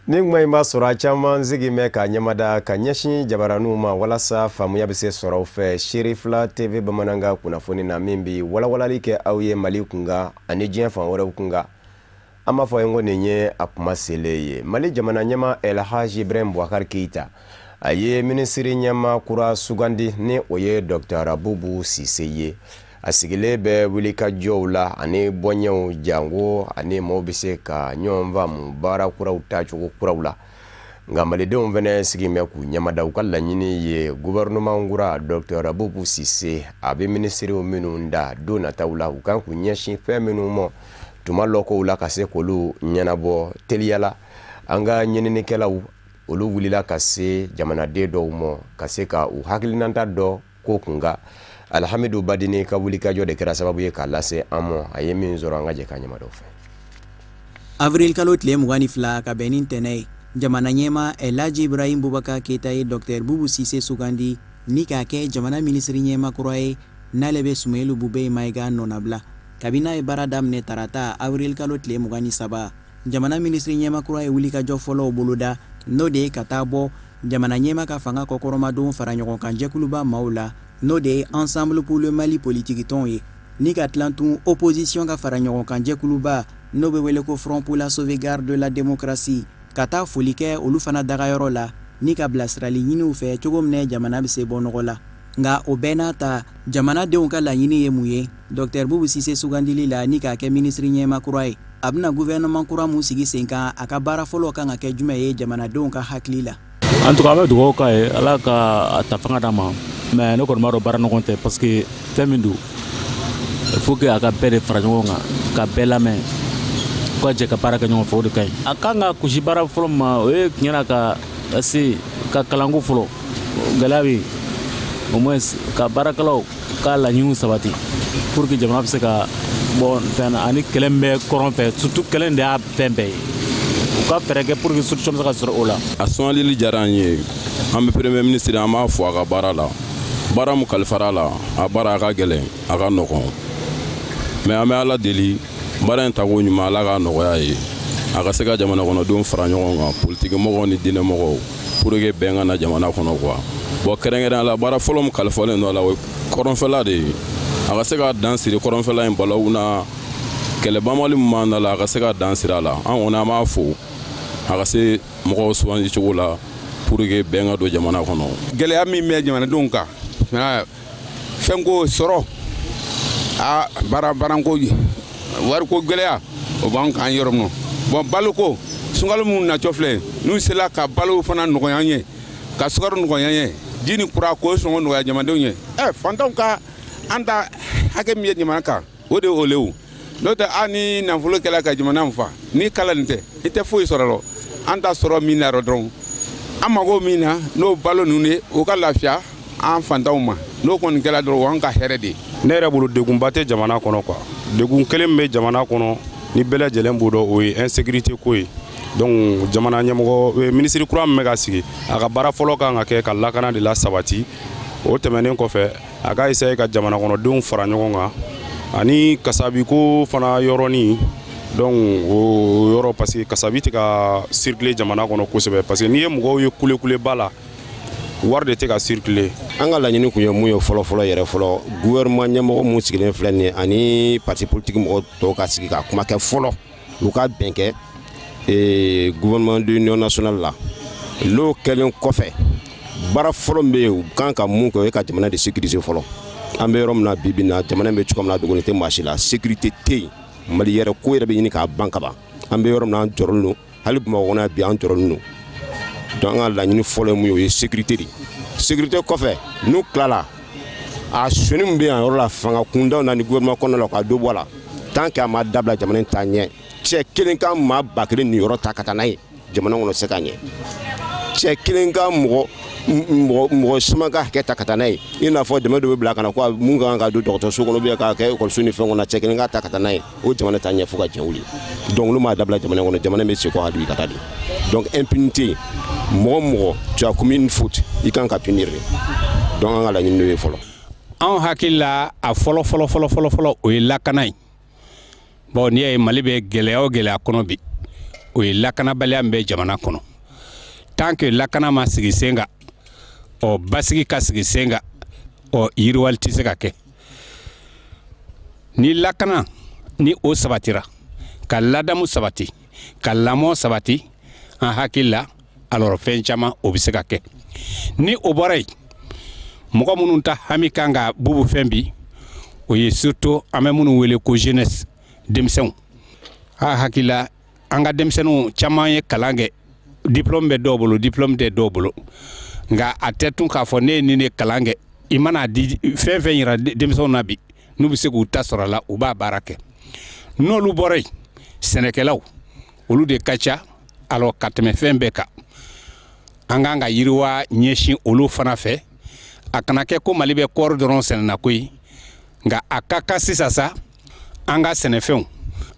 Ni kuma in b'a sɔrɔ a caman sigi mɛn ka ɲɛmada ka ɲɛsin jabaraninw ma walasa faamuya bɛ se sɔrɔ aw fɛ Serifila TV bamanankan kunnafoni na min bɛ walawalali kɛ aw ye Mali kunkan ani diɲɛ fan wɛrɛw kunkan. An b'a fɔ ye ko nin ye a kuma selen ye. Mali jamana ɲɛmaa El Hadji Ibrahim Boubacar Keïta a ye minisiri ɲɛmaa kura sugandi ni o ye Dr Boubou Cissé ye. A sigilen bɛ wulikajɔw la ani bɔɲɛw jango ani maaw bɛ se ka ɲɔgɔn faamu baara kuraw taacogo kuraw la. Nka malidenw fɛnɛ sigi bɛ k'u ɲɛmada u ka laɲini ye gouvernement kura Dr Boubou Cissé a bɛ minisiriw minnu da don nataw la u kan k'u ɲɛsin fɛn minnu ma tuma lɔkow la ka se k'olu ɲɛnabɔ teliya la. An ka ɲininikɛlaw olu wulila ka se jamanaden dɔw ma ka se ka u hakilinata dɔ ko kunkan. Alhamidou Badini ka wulikajɔ de kɛra sababu ye k'a lase an ma, a ye min sɔrɔ an ka jɛ k'a ɲɛmadaw fɛ. Avril kalo tile 22 ka bɛn ni ntɛnɛn ye, jamana ɲɛmaa El Hadji Ibrahim Boubacar Keïta ye Dr Boubou Cissé sugandi ni k'a kɛ jamana minisiri ɲɛmaa kura ye n'ale bɛ Soumeylou Boubèye Maïga nɔnabila. Kabini n'a ye baara daminɛ tarata avril kalo tile 23, jamana minisiri ɲɛmaa kura ye wulikajɔ fɔlɔw boloda n'o de ye ka taa bɔ jamana ɲɛmaa ka fanga kɔkɔrɔmadon fara ɲɔgɔn kan jɛkuluba maaw la n'o de ye Ensemble pour le Mali politique tɔnw ye ni ka tilan tun opposition ka fara ɲɔgɔn kan jɛkuluba n'o bɛ wele ko Front pour la sauvegarde de la démocratie ka taa foli kɛ olu fana dagayɔrɔ la ni ka bilasirali ɲiniw fɛ cogo min na jamana bɛ se bɔ nɔgɔ la. Nka o bɛɛ n'a ta jamanadenw ka laɲini ye mun ye Dr Boubou Cissé sugandili la ni k'a kɛ minisiri ɲɛmaa kura ye? A bɛna gouvernement kura mun sigi sen kan, a ka baara fɔlɔ kan ka kɛ jumɛn ye jamanadenw ka hakili la? En tout cas, an bɛ dugawu k'a ye, Ala ka a ta fanga d'a ma. Mais ne kɔni b'a dɔn baara ɲɔgɔn tɛ parce que fɛn min don, il faut que a ka bɛɛ de fara ɲɔgɔn kan ka bɛɛ lamɛn, u ka jɛ ka baara kɛ ɲɔgɔn fɛ, o de ka ɲi. A kan ka kusi baara fɔlɔ min ma, o ye tiɲɛ na ka se ka kalanko fɔlɔ gɛlɛya bɛ yen, au moins ka baarakɛlaw ka laɲiniw sabati pour que jamana bɛ se ka bɔ fɛn na, ani kɛlɛ min bɛ kɔrɔn fɛ, surtout kɛlɛ in de y'a fɛn bɛɛ ye. U ka fɛɛrɛ kɛ pour que solution bɛ se ka sɔrɔ o la. A sugandili diyara an ye, an bɛ premier ministre an b'a fo a ka baara la. Baara mun kalifara la, a baara a ka gɛlɛn, a ka nɔgɔn. Mais an bɛ Ala deli, baara in tako ɲuman Ala k'a nɔgɔya ye. A ka se ka jamana kɔnɔdenw fara ɲɔgɔn kan, politique mɔgɔw ni diinɛ mɔgɔw, pour que bɛn ka na jamana kɔnɔ quoi. Bon, kɛrɛnkɛrɛnnenya la, baara fɔlɔ min kalifalen don a la, o ye kɔrɔnfɛla de ye. A ka se ka dan siri kɔrɔnfɛla in balawu na, kɛlɛ banbali min b'an da la, a ka se ka dan siri a la. An kɔni an b'a fo, a ka se mɔgɔw sugandi cogo la pour que bɛn ka don jamana kɔnɔ. Gɛlɛya min bɛ jamanadenw kan, fɛnko sɔrɔ, a baara baranko, wariko gɛlɛya, o b'an kan yɔrɔ min na. Bon, baloko, sunkalo minnu natɔ filɛ, n'u sera ka balo fana nɔgɔya an ye, ka sukaro nɔgɔya an ye, ji ni kura k'o sɔngɔ nɔgɔya jamanadenw ye. Fantanw ka an ta hakɛ min ye jamana kan, o de y'o le o. N'o tɛ hali ni nafolo kɛla ka jamana fa, ni kalan nin tɛ, i tɛ foyi sɔrɔ la. An ta sɔrɔ min na dɔrɔn, an mago min na n'o balo ninnu ye, o ka lafiya an fantanw ma. N'o kɔni kɛra dɔrɔn, o y'an ka hɛrɛ de ye. Ne yɛrɛ bolo degunba tɛ jamana kɔnɔ quoi. Degun kelen min bɛ jamana kɔnɔ ni bɛɛ lajɛlen b'o dɔn, o ye insécurité ko ye. Donc jamana ɲɛmɔgɔ, minisiri kura min bɛ ka sigi, a ka baara fɔlɔ kan ka kɛ ka lakana de la sabati. O tɛmɛnen kɔfɛ, a ka essayer ka jamana kɔnɔdenw fara ɲɔgɔn kan ani kasabiko fana yɔrɔnin. Donc o yɔrɔ, parce que kasabi tɛ ka circuler jamana kɔnɔ kosɛbɛ, parce que n'i ye mɔgɔw ye kulekuleba la, wari de tɛ ka circuler. An ka laɲini kun ye mun ye fɔlɔ fɔlɔ yɛrɛ fɔlɔ, gouvernement ɲɛmɔgɔ mun sigilen filɛ nin ye ani parti politique mɔgɔ tɔw ka sigi ka kuma kɛ fɔlɔ, u ka bɛn kɛ gouvernement d'union nationale la. N'o kɛlen kɔfɛ, baara fɔlɔ min bɛ yen u kan ka mun kɛ, o ye ka jamana de sécuriser fɔlɔ. An bɛ yɔrɔ min na bi bi in na, jamana in bɛ cogo min na, dogolen tɛ maa si la, sécurité tɛ yen. Mali yɛrɛ ko yɛrɛ bɛ ɲini k'a ban ka ban. An bɛ yɔrɔ min na, an jɔrɔlen don, hali Bamakɔ kɔnɔ yan bi an jɔrɔlen don. Donc an ka laɲini fɔlɔ ye mun ye, o ye sécurité de ye. Sécurité kɔfɛ, n'u tilala, a soni min bɛ yan yɔrɔ la, fanga kundaw na ni gouvernement kɔnɔna la, ka dɔ bɔ a la. Tant que a ma dabila, jamana in t'a ɲɛ. Cɛ kelen ka maa 1000 niyɔrɔ ta ka taa n'a ye, jamana kɔnɔ se ka ɲɛ. Cɛ kelen ka mɔgɔ caman ka hakɛ ta ka taa n'a ye, i n'a fɔ dɛmɛ dɔ bɛ bila ka na ko mun ka kan ka don dɔgɔtɔrɔso kɔnɔ, ou bien k'a kɛ ekɔliso ni fɛn kɔnɔ, cɛ kelen ka ta ka taa n'a ye, o jamana t'a ɲɛ fo ka diɲɛ wuli. Donc n'u m'a dabila jamana kɔnɔ, jamana bɛ segin kɔ hali bi ka taa de. Donc impunité, Mɔgɔ mɔgɔ, tu as commis une faute, i kan ka punir de. Donc an ka laɲini de ye fɔlɔ. Anw hakili la, a fɔlɔ fɔlɔ fɔlɔ fɔlɔ fɔlɔ, o ye lakana ye. Bon, n'i y'a ye Mali bɛ gɛlɛya o gɛlɛya kɔnɔ bi, o ye lakanabaliya min bɛ jamana kɔnɔ. Tant que lakana ma sigi sen kan, ɔ basigi ka sigi sen kan, ɔ yiriwali tɛ se ka kɛ. Ni lakana ni o sabatira, ka ladamu sabati, ka lamɔ sabati, an hakili la, alors fɛn caman o bɛ se ka kɛ. Ni o bɔra yen, mɔgɔ minnu ta hami kan ka Bubu fɛn bi, o ye surtout an bɛ minnu wele ko jeunesse, denmisɛnw. A hakili la, an ka denmisɛnninw caman ye kalan kɛ, diplôme bɛ dɔw bolo, diplôme tɛ dɔw bolo. Nka a tɛ tun k'a fɔ ne ye nin de kalan kɛ. I mana di fɛn fɛn yira denmisɛnw na bi, n'u bɛ se k'u ta sɔrɔ a la, u b'a baara kɛ. N'olu bɔra yen, sɛnɛkɛlaw, olu de ka ca. Alors ka tɛmɛ fɛn bɛɛ kan, an kan ka yiriwa ɲɛsin olu fana fɛ. A kana kɛ ko Mali bɛ kɔɔri dɔrɔn sɛnɛna koyi, nka a ka kan sisan sa, an ka sɛnɛfɛnw,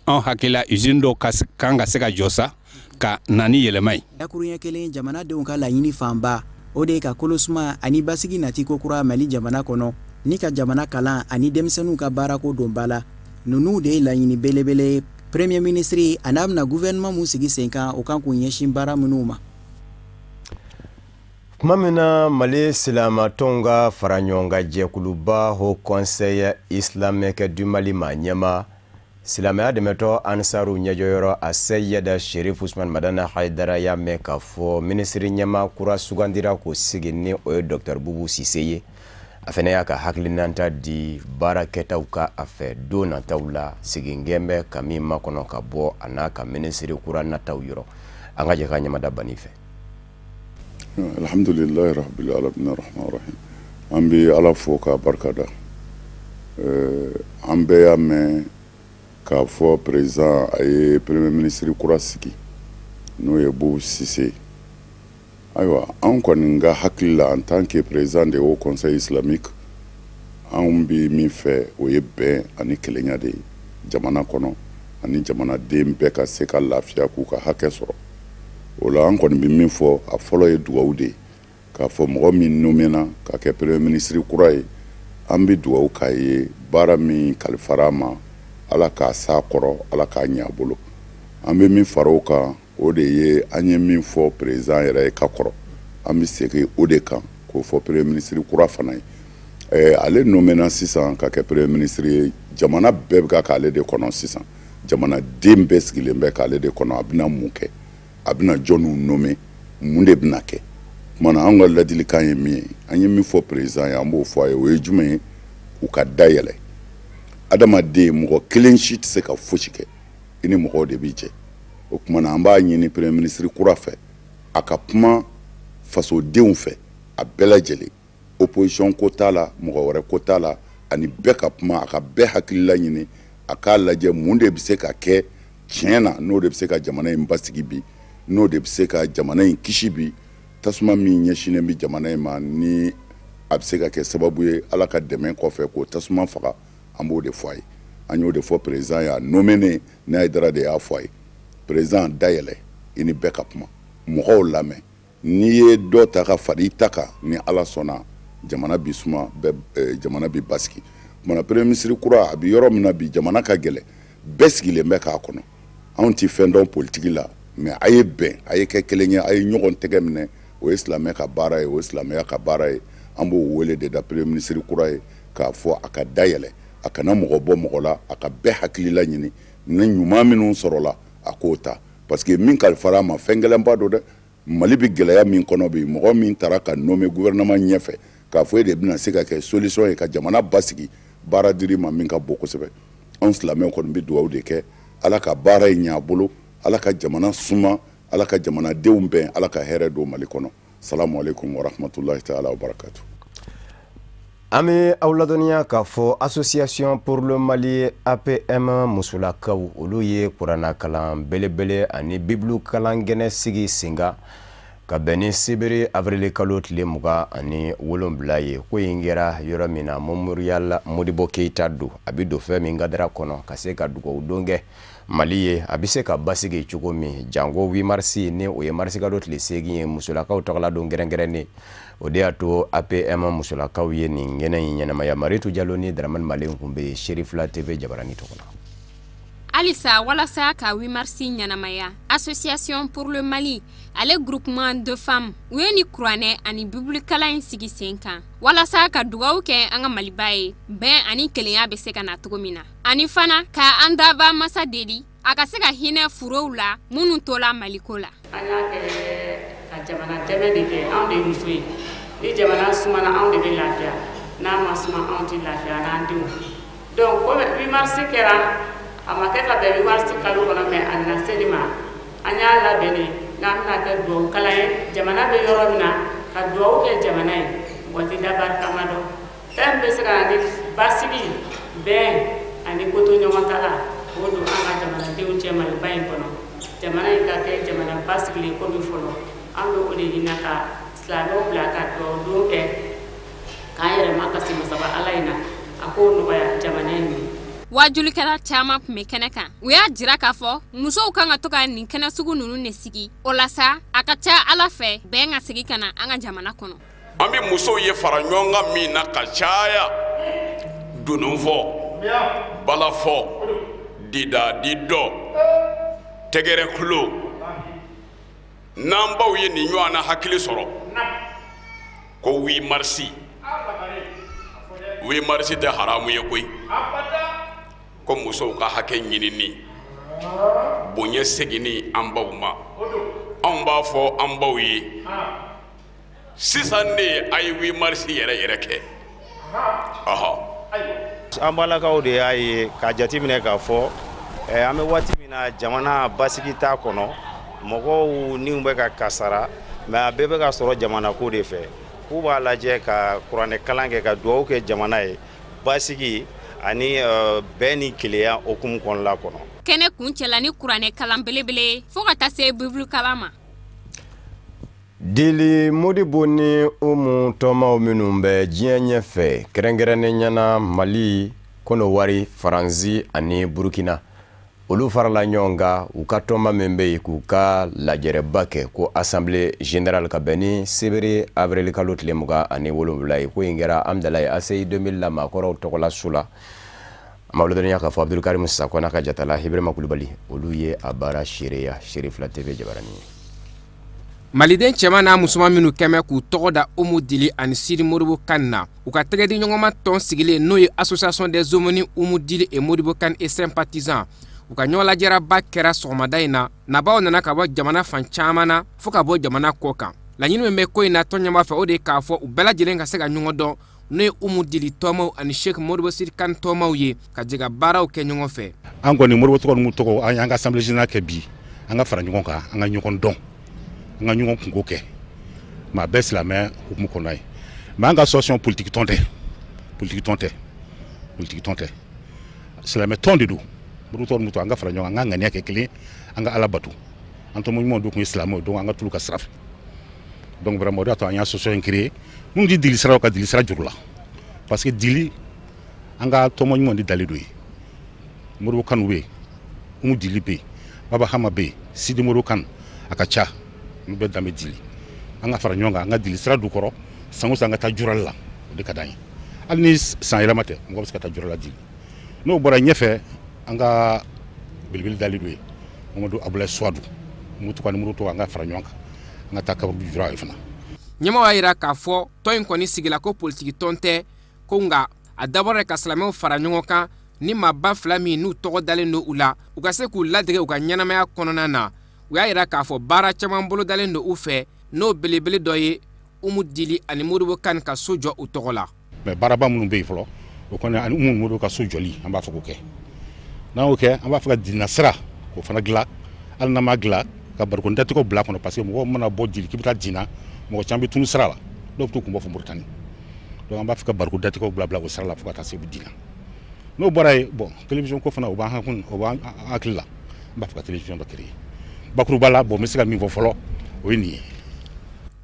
anw hakilila, usine dɔw ka kan ka se ka jɔ sa, ka na ni yɛlɛma ye. Dakuruɲɛ kelen, jamanadenw ka laɲini fanba, o de ye ka kolosuma ani basigi nati kokura Mali jamana kɔnɔ, ni ka jamana kalan ani denmisɛnninw ka baarako don ba la. Ninnu de ye laɲini belebele ye premier ministre a n'a bɛna gouvernement mun sigi sen kan, o kan k'u ɲɛsin baara minnu ma. Tuma min na Mali silamatɔnw ka fara ɲɔgɔn kan jɛkuluba Haut Conseil islamique du Mali ma ɲɛma, silamɛya dɛmɛtɔ Ansaru ɲɛjɔyɔrɔ a Seyida Sherif Usman Madana Hayidara y'a mɛn k'a fɔ minisiri ɲɛma kura sugandira k'o sigi, ni o ye Dr Bubu Sise ye. A fana y'a ka hakilinata di baara kɛtaw ka a fɛ don nataw la, sigingɛn bɛ ka min makɔnɔ ka bɔ a n'a ka minisiri kura nataw yɔrɔ. An ka jɛ ka ɲamada bani fɛ. Alhamdulilayi rabbil alamin, arrahman rahim. An bɛ Ala fo k'a barika da. An bɛɛ y'a mɛn k'a fɔ président a ye premier ministre kura sigi, n'o ye Boubou Cissé. Ayiwa, an kɔni ka hakili la, en tant que président de Haut Conseil islamique, anw bɛ min fɛ, o ye bɛn ani kelenya de ye jamana kɔnɔ, ani jamanaden bɛɛ ka se ka lafiya, k'u ka hakɛ sɔrɔ. O la, an kɔni bɛ min fɔ, a fɔlɔ ye dugawu de ye, k'a fɔ mɔgɔ min nommé ka kɛ premier ministre kura ye, an bɛ dugawu k'a ye, baara min kalifara a ma, Ala k'a s'a kɔrɔ, Ala k'a ɲɛ a bolo. An bɛ min fara o kan, o de ye an ye min fɔ président yɛrɛ ye ka kɔrɔ, an bɛ segin o de kan k'o fɔ premier ministre kura fana ye. Ale nommé sisan ka kɛ premier ministre ye, jamana bɛɛ bɛ ka k'ale de kɔnɔ sisan. Jamanaden bɛɛ sigilen bɛ k'ale de kɔnɔ. A bɛna mun kɛ? A bɛna jɔnniw nommé? Mun de bɛna kɛ? Tuma na, an ka ladilikan ye min ye, an ye min fɔ président ye, an b'o fɔ a ye, o ye jumɛn ye? U ka dayɛlɛ. Adamaden, mɔgɔ kelen si tɛ se ka fosi kɛ, i ni mɔgɔw de b'i jɛ. O tuma na, an b'a ɲini premier ministre kura fɛ, a ka kuma fasodenw fɛ, a bɛɛ lajɛlen, opposition ko t'a la, mɔgɔ wɛrɛ ko t'a la, ani bɛɛ ka kuma, a ka bɛɛ hakilila ɲini, a k'a lajɛ mun de bɛ se ka kɛ tiɲɛ na, n'o de bɛ se ka jamana in basigi bi, n'o de bɛ se ka jamana in kisi bi tasuma min ɲɛsinnen bɛ jamana in ma, ni a bɛ se ka kɛ sababu ye, Ala ka dɛmɛ kɔfɛ, k'o tasuma faga. An b'o de fɔ a ye. An y'o de fɔ président ye, a nommé ne Hayidara de y'a fɔ a ye: président, dayɛlɛ, i ni bɛɛ ka kuma, mɔgɔw lamɛn. N'i ye dɔ ta ka fara i ta kan, ni Ala sɔnna, jamana bi suma bɛɛ, jamana bi basigi. Kumana, premier ministre kura, a bi yɔrɔ min na bi, jamana ka gɛlɛn, bɛɛ sigilen bɛ k'a kɔnɔ. Anw ti fɛn dɔn politiki la, mais a ye bɛn, a ye kɛ kelen ye, a ye ɲɔgɔn tɛgɛ minɛ. O ye silamɛ ka baara ye, o ye silamɛya ka baara ye. An b'o wele de da premier ministre kura ye, k'a fɔ a ka dayɛlɛ, a kana mɔgɔ bɔ mɔgɔ la, a ka bɛɛ hakilila ɲini, ni ɲuman minnu sɔrɔla, a k'o ta, parce que min kalifara a ma, fɛn gɛlɛnba don dɛ. Mali bɛ gɛlɛya min kɔnɔ bi, mɔgɔ min taara ka nommer gouvernement ɲɛfɛ k'a fɔ e de bɛna se ka kɛ solution ye ka jamana basigi, baara dir'i ma min ka bon kosɛbɛ. Anw silamɛw kɔni bɛ dugawu de kɛ, Ala ka baara in ɲɛ a bolo, Ala ka jamana suma, Ala ka jamanadenw bɛn, Ala ka hɛrɛ don Mali kɔnɔ. Salamu aleykum wa rahmatulahi taala wa barakatu. An bɛ aw ladɔnniya k'a fɔ Association pour le Mali, APM musolakaw, olu ye kuranna kalan belebele ani bibulu kalan gɛnɛ sigi sen kan. Ka bɛn ni sibiri avril kalo tile 27 ye. Ko in kɛra yɔrɔ min na, Memorial Modibo Keyita don. A bɛ don fɛn min kadara kɔnɔ ka se ka dugawu don kɛ Mali ye, a bɛ se ka basigi cogo min, janko 8 mars, ni o ye marisikalo tile 8 ye, musolakaw tɔgɔla don kɛrɛnkɛrɛnnen. O de y'a to APM musolakaw ye nin kɛnɛ in ɲɛnamaya. Maritu Jalo ni Dramani Malen tun bɛ yen, Serifila TV jabarani tɔgɔ la. Halisa, walasa ka 8 mars ɲɛnamaya, Association pour le Mali, ale groupement de femmes, u ye ni kuranɛ ani bibilikalan in sigi sen kan walasa ka dugawu kɛ an ka Maliba ye, bɛn ani kelenya bɛ se ka na cogo min na, ani fana ka an daba masa deli a ka se ka hinɛ furow la minnu tola Maliko la. An y'a kɛ ka jamana dɛmɛ de kɛ. Anw de ye muso ye. Ni jamana sumana, anw de bɛ lafiya. N'a ma suma, anw tɛ lafiya n'an denw. Donc komi 8 mars kɛra, a ma kɛ ka bɛn 8 mars kalo kɔnɔ, mais a nana se nin ma, an y'a labɛn de n'an bɛna kɛ dugawu kalan ye jamana bɛ yɔrɔ min na, ka dugawu kɛ jamana ye. Mɔgɔ tɛ da barikama dɔn. Fɛn min bɛ se ka na ni basigi, bɛn ani koto ɲɔgɔn ta la, o don an ka jamanadenw cɛ Maliba in kɔnɔ, jamana in ka kɛ jamana basigilen komi fɔlɔ. An bɛ o de ɲini ka silamɛw bila ka dugawu don kɛ k'an yɛrɛ makasi masaba Ala in na, a k'o nɔgɔya jamana in ye. Wajulikɛla caman tun bɛ kɛnɛ kan. U y'a jira k'a fɔ musow kan ka to ka nin kɛnɛ sugu ninnu de sigi. O la sa, a ka ca Ala fɛ, bɛn ka segin ka na an ka jamana kɔnɔ. An bɛ musow ye fara ɲɔgɔn kan min na ka caya, dunun fɔ, bala fɔ, dida di dɔ, tɛgɛrɛ kulo, n'an baw ye nin ɲɔgɔn na hakili sɔrɔ ko 8 mars, 8 mars tɛ haramu ye koyi, ko musow ka hakɛ ɲinini, bonya seginni an baw ma. Anw b'a fɔ an baw ye sisan de, a ye 8 mars yɛrɛ yɛrɛ kɛ. Ɔhɔ. An balakaw de y'a ye k'a jateminɛ k'a fɔ an bɛ waati min na, jamana basigi t'a kɔnɔ, mɔgɔw niw bɛ ka kasara, mais a bɛɛ bɛ ka sɔrɔ jamana ko de fɛ. K'u b'a lajɛ ka kuranɛ kalan kɛ, ka dugawu kɛ jamana ye, basigi ani bɛn ni kelenya hukumu kɔnɔla kɔnɔ. Kɛnɛ kuncɛla ni kuranɛ kalan belebele fo ka taa se bibulu kalan ma. Dili Modibo ni Umu tɔmaw minnu bɛ diɲɛ ɲɛfɛ, kɛrɛnkɛrɛnnen na Mali, Kɔnɔwari, Faransi ani Burukina, olu farala ɲɔgɔn kan, u ka tɔnba min bɛ yen, k'u ka lajɛrɛba kɛ ko assemblée générale, ka bɛn ni sibiri avril kalo tile 27 ye. Ko in kɛra Amdalaye ACI 2000 la, maakɔrɔw tɔgɔla su la. A ma ladɔnniya k'a fɔ Abdulkarim Sakɔ n'a ka jatala Ibrahima Kulubali, olu ye a baara seereya. Serifila TV jabarani ye. Maliden cɛman n'a musoman minnu kɛmɛ k'u tɔgɔ da Umu Dili ani Sidi Modibo Kane na, u ka tɛgɛdi ɲɔgɔnma tɔn sigilen, n'o ye Association des aumôniers Umu Dili et Modibo Kane et sympathisants, u ka ɲɔgɔnlajɛraba kɛra sɔgɔmada in na. Nabaw nana ka bɔ jamana fan caman na fo ka bɔ jamana kɔ kan. Laɲini min bɛ ko in na tɔn ɲɛmaa fɛ, o de ye k'a fɔ u bɛɛ lajɛlen ka se ka ɲɔgɔn dɔn, n'o ye Umu Dili tɔmaw ani Sheikh Modibo Sidi Kane tɔmaw ye, ka jɛ ka baaraw kɛ ɲɔgɔn fɛ. An kɔni Modibo tɔgɔ ninnu tɔgɔ, an y'an ka assemblée générale kɛ bi, an ka fara ɲɔgɔn kan, an ka ɲɔgɔn dɔn, an ka ɲɔgɔn kungo kɛ, maa bɛɛ silamɛ hukumu kɔnɔ ye. Mais an ka association politique tɔn tɛ, politique tɔn tɛ, politique tɔn tɛ, silamɛ tɔn de don. Modibo tɔgɔ ninnu tɔgɔ, an ka fara ɲɔgɔn kan, an ka ŋaniya kɛ kelen, an ka Ala bato. An tɔmɔ ɲumanw de tun ye silamɛw, donc an ka t'olu ka sira fɛ. Donc vraiment, o de y'a to an ye association in créé. Minnu ti dili sira, ka dili sira juru la, parce que dili, an ka tɔmɔ ɲumanw de dalen don yen. Modibo Kane bɛ yen, Umu Dili bɛ yen, Baba Hama bɛ yen, Sidi Modibo Kane, a ka ca, olu bɛɛ dan bɛ dili. An ka fara ɲɔgɔn kan, an ka dili sira du kɔrɔ, san o san an ka taa jurali la, o de ka d'an ye. Hali ni san yɛlɛma tɛ, mɔgɔ bɛ se ka taa jurali la dili. N'o bɔra ɲɛfɛ, an ka belebele dalen don yen, Mamadu Abulayi Suwadu, Mutu ni Mutu, an ka fara ɲɔgɔn kan, an ka taa kaburu jura ye fana. Ɲɛmaaw y'a jira k'a fɔ tɔn in kɔni sigila ko politiki tɔn tɛ ko, nka a dabɔra ka silamɛw fara ɲɔgɔn kan ni maaba fila min n'u tɔgɔ dalen don u la, u ka se k'u ladege u ka ɲɛnamaya kɔnɔna na. U y'a jira k'a fɔ baara caman bolodalen don u fɛ, n'o belebele dɔ ye Umu Dili ani Modibo Kane ka so jɔ u tɔgɔ la. Mais baaraba minnu bɛ yen fɔlɔ, o kɔni ani Umu Modibo ka so jɔli, an b'a fɔ k'o kɛ. N'an y'o kɛ, an b'a fɛ ka Dilina sira k'o fana dilan, hali n'an m'a dilan, ka barikon datigɛw bila kɔnɔ, parce que mɔgɔw mana bɔ Dili k'i bɛ taa Dina, mɔgɔ caman bɛ tunu sira la, dɔw bɛ t'u kun bɔ fo Moritani. Donc an b'a fɛ ka barikon datigɛw bila o sira la fo ka taa se Dina. N'o bɔra yen, bon, télévision ko fana, o b'an hakili la, an b'a fɛ ka télévision dɔ créer. Bakuruba la, bon, n bɛ se ka min fɔ fɔlɔ, o ye nin ye.